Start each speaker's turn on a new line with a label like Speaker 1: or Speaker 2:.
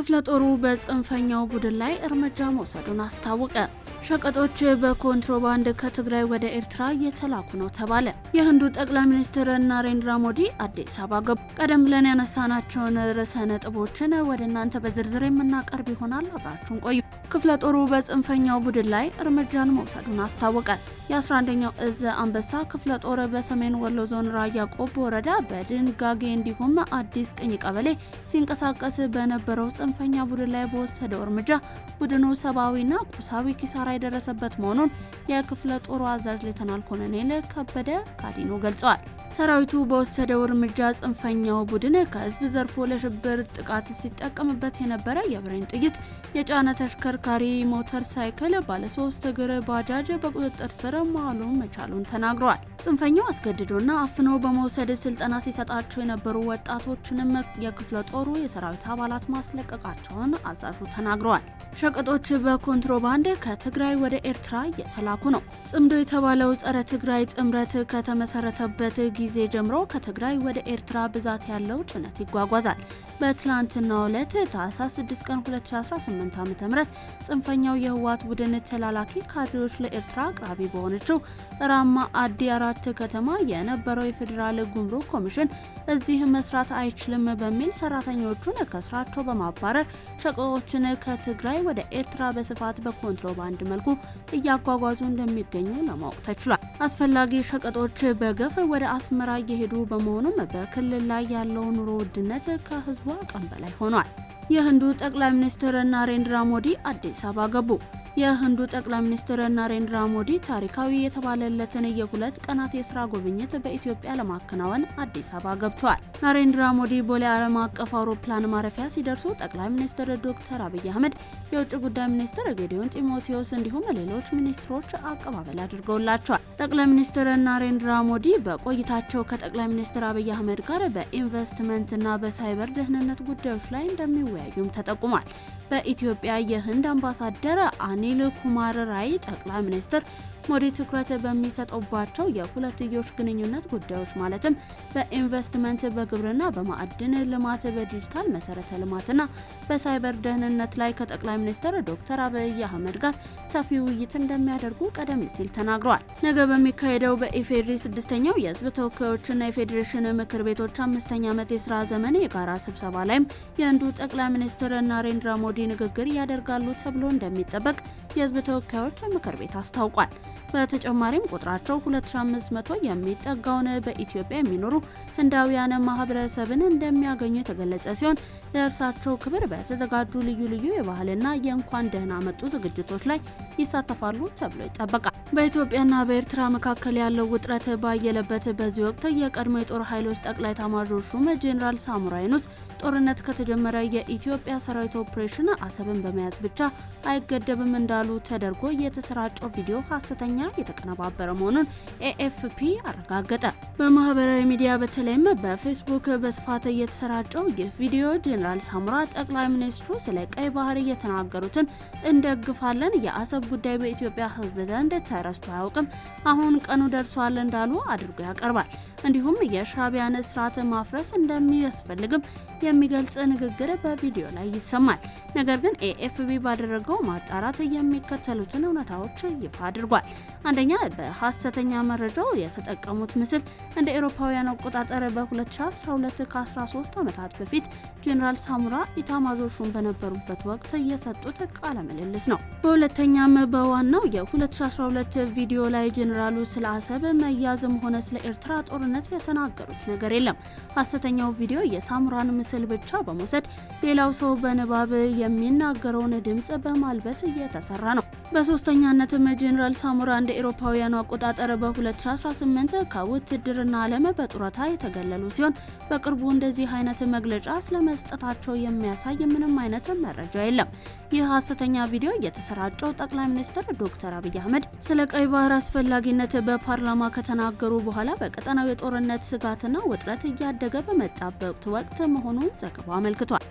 Speaker 1: ክፍለ ጦሩ በጽንፈኛው ቡድን ላይ እርምጃ መውሰዱን አስታወቀ። ሸቀጦች በኮንትሮባንድ ከትግራይ ወደ ኤርትራ እየተላኩ ነው ተባለ። የህንዱ ጠቅላይ ሚኒስትር ናሬንድራ ሞዲ አዲስ አበባ ገቡ። ቀደም ብለን ያነሳናቸውን ርዕሰ ነጥቦችን ወደ እናንተ በዝርዝር የምናቀርብ ይሆናል። አብራችሁን ቆዩ። ክፍለ ጦሩ በጽንፈኛው ቡድን ላይ እርምጃን መውሰዱን አስታወቀ። የ11ኛው እዝ አንበሳ ክፍለ ጦር በሰሜን ወሎ ዞን ራያ ቆቦ ወረዳ በድንጋጌ እንዲሁም አዲስ ቅኝ ቀበሌ ሲንቀሳቀስ በነበረው ጽንፈኛ ቡድን ላይ በወሰደው እርምጃ ቡድኑ ሰብአዊና ቁሳዊ ኪሳራ የደረሰበት መሆኑን የክፍለ ጦሩ አዛዥ ሌተናል ኮሎኔል ከበደ ካዲኖ ገልጸዋል። ሰራዊቱ በወሰደው እርምጃ ጽንፈኛው ቡድን ከህዝብ ዘርፎ ለሽብር ጥቃት ሲጠቀምበት የነበረ የብሬን ጥይት የጫነ ተሽከርካሪ፣ ሞተር ሳይክል፣ ባለሶስት እግር ባጃጅ በቁጥጥር ስር መዋሉ መቻሉን ተናግረዋል። ጽንፈኛው አስገድዶና አፍኖ በመውሰድ ስልጠና ሲሰጣቸው የነበሩ ወጣቶችንም የክፍለ ጦሩ የሰራዊት አባላት ማስለቀቃቸውን አዛዡ ተናግረዋል። ሸቀጦች በኮንትሮባንድ ከትግራይ ወደ ኤርትራ እየተላኩ ነው። ጽምዶ የተባለው ጸረ ትግራይ ጥምረት ከተመሰረተበት ጊዜ ጀምሮ ከትግራይ ወደ ኤርትራ ብዛት ያለው ጭነት ይጓጓዛል። በትላንትናው ዕለት ታህሳስ 6 ቀን 2018 ዓ.ም ጽንፈኛው የህወሓት ቡድን ተላላኪ ካድሬዎች ለኤርትራ አቅራቢ በሆነችው ራማ አዲ አራት ከተማ የነበረው የፌዴራል ጉምሩክ ኮሚሽን እዚህ መስራት አይችልም በሚል ሰራተኞቹን ከስራቸው በማባረር ሸቀጦችን ከትግራይ ወደ ኤርትራ በስፋት በኮንትሮባንድ መልኩ እያጓጓዙ እንደሚገኙ ለማወቅ ተችሏል። አስፈላጊ ሸቀጦች በገፍ ወደ አስመራ እየሄዱ በመሆኑም በክልል ላይ ያለው ኑሮ ውድነት ከህዝቡ አቅም በላይ ሆኗል። የህንዱ ጠቅላይ ሚኒስትር ናሬንድራ ሞዲ አዲስ አበባ ገቡ። የህንዱ ጠቅላይ ሚኒስትር ናሬንድራ ሞዲ ታሪካዊ የተባለለትን የ2 ቀናት የስራ ጉብኝት በኢትዮጵያ ለማከናወን አዲስ አበባ ገብተዋል። ናሬንድራ ሞዲ ቦሌ ዓለም አቀፍ አውሮፕላን ማረፊያ ሲደርሱ ጠቅላይ ሚኒስትር ዶክተር አብይ አህመድ፣ የውጭ ጉዳይ ሚኒስትር ጌዲዮን ጢሞቴዎስ እንዲሁም ሌሎች ሚኒስትሮች አቀባበል አድርገውላቸዋል። ጠቅላይ ሚኒስትር ናሬንድራ ሞዲ በቆይታቸው ከጠቅላይ ሚኒስትር አብይ አህመድ ጋር በኢንቨስትመንትና በሳይበር ደህንነት ጉዳዮች ላይ እንደሚወያዩም ተጠቁሟል። በኢትዮጵያ የህንድ አምባሳደር አኒል ኩማር ራይ ጠቅላይ ሚኒስትር ሞዲ ትኩረት በሚሰጡባቸው የሁለትዮሽ ግንኙነት ጉዳዮች ማለትም በኢንቨስትመንት፣ በግብርና፣ በማዕድን ልማት፣ በዲጂታል መሰረተ ልማትና በሳይበር ደህንነት ላይ ከጠቅላይ ሚኒስትር ዶክተር አብይ አህመድ ጋር ሰፊ ውይይት እንደሚያደርጉ ቀደም ሲል ተናግረዋል። ነገ በሚካሄደው በኢፌዴሪ ስድስተኛው የህዝብ ተወካዮችና የፌዴሬሽን ምክር ቤቶች አምስተኛ ዓመት የስራ ዘመን የጋራ ስብሰባ ላይም የህንዱ ጠቅላይ ሚኒስትር ናሬንድራ ሞዲ ንግግር ያደርጋሉ ተብሎ እንደሚጠበቅ የህዝብ ተወካዮች ምክር ቤት አስታውቋል። በተጨማሪም ቁጥራቸው 2500 የሚጠጋውን በኢትዮጵያ የሚኖሩ ህንዳውያን ማህበረሰብን እንደሚያገኙ የተገለጸ ሲሆን፣ ለእርሳቸው ክብር በተዘጋጁ ልዩ ልዩ የባህልና የእንኳን ደህና መጡ ዝግጅቶች ላይ ይሳተፋሉ ተብሎ ይጠበቃል። በኢትዮጵያና በኤርትራ መካከል ያለው ውጥረት ባየለበት በዚህ ወቅት የቀድሞ የጦር ኃይሎች ጠቅላይ ኤታማዦር ሹም ጄኔራል ሳሞራ የኑስ ጦርነት ከተጀመረ የኢትዮጵያ ሰራዊት ኦፕሬሽን አሰብን በመያዝ ብቻ አይገደብም እንዳሉ ተደርጎ የተሰራጨው ቪዲዮ ሀሰተኛ፣ የተቀነባበረ መሆኑን ኤኤፍፒ አረጋገጠ። በማህበራዊ ሚዲያ በተለይም በፌስቡክ በስፋት እየተሰራጨው ይህ ቪዲዮ ጄኔራል ሳሞራ ጠቅላይ ሚኒስትሩ ስለ ቀይ ባህር እየተናገሩትን እንደግፋለን፣ የአሰብ ጉዳይ በኢትዮጵያ ሕዝብ ዘንድ ተረስቶ አያውቅም፣ አሁን ቀኑ ደርሷል እንዳሉ አድርጎ ያቀርባል። እንዲሁም የሻዕቢያን ስርዓት ማፍረስ እንደሚያስፈልግም የሚገልጽ ንግግር በቪዲዮ ላይ ይሰማል። ነገር ግን ኤኤፍፒ ባደረገው ማጣራት የሚከተሉትን እውነታዎች ይፋ አድርጓል። አንደኛ፣ በሀሰተኛ መረጃው የተጠቀሙት ምስል እንደ ኤሮፓውያን አቆጣጠር በ2012፣ ከ13 ዓመታት በፊት ጄኔራል ሳሞራ ኢታማዦር ሹም በነበሩበት ወቅት የሰጡት ቃለ ምልልስ ነው። በሁለተኛም፣ በዋናው የ2012 ቪዲዮ ላይ ጄኔራሉ ስለ አሰብ መያዝም ሆነ ስለ ኤርትራ ጦርነት የተናገሩት ነገር የለም። ሀሰተኛው ቪዲዮ የሳሞራን ምስል ብቻ በመውሰድ ሌላው ሰው በንባብ የሚናገረውን ድምጽ በማልበስ እየተሰራ ነው። በሶስተኛነትም ጄኔራል ሳሞራ እንደ ኤሮፓውያኑ አቆጣጠር በ2018 ከውትድርና ዓለም በጡረታ የተገለሉ ሲሆን፣ በቅርቡ እንደዚህ አይነት መግለጫ ስለመስጠታቸው የሚያሳይ ምንም አይነት መረጃ የለም። ይህ ሀሰተኛ ቪዲዮ የተሰራጨው ጠቅላይ ሚኒስትር ዶክተር አብይ አህመድ ስለ ቀይ ባህር አስፈላጊነት በፓርላማ ከተናገሩ በኋላ በቀጠናው የጦርነት ስጋትና ውጥረት እያደገ በመጣበት ወቅት መሆኑን ዘገባው አመልክቷል።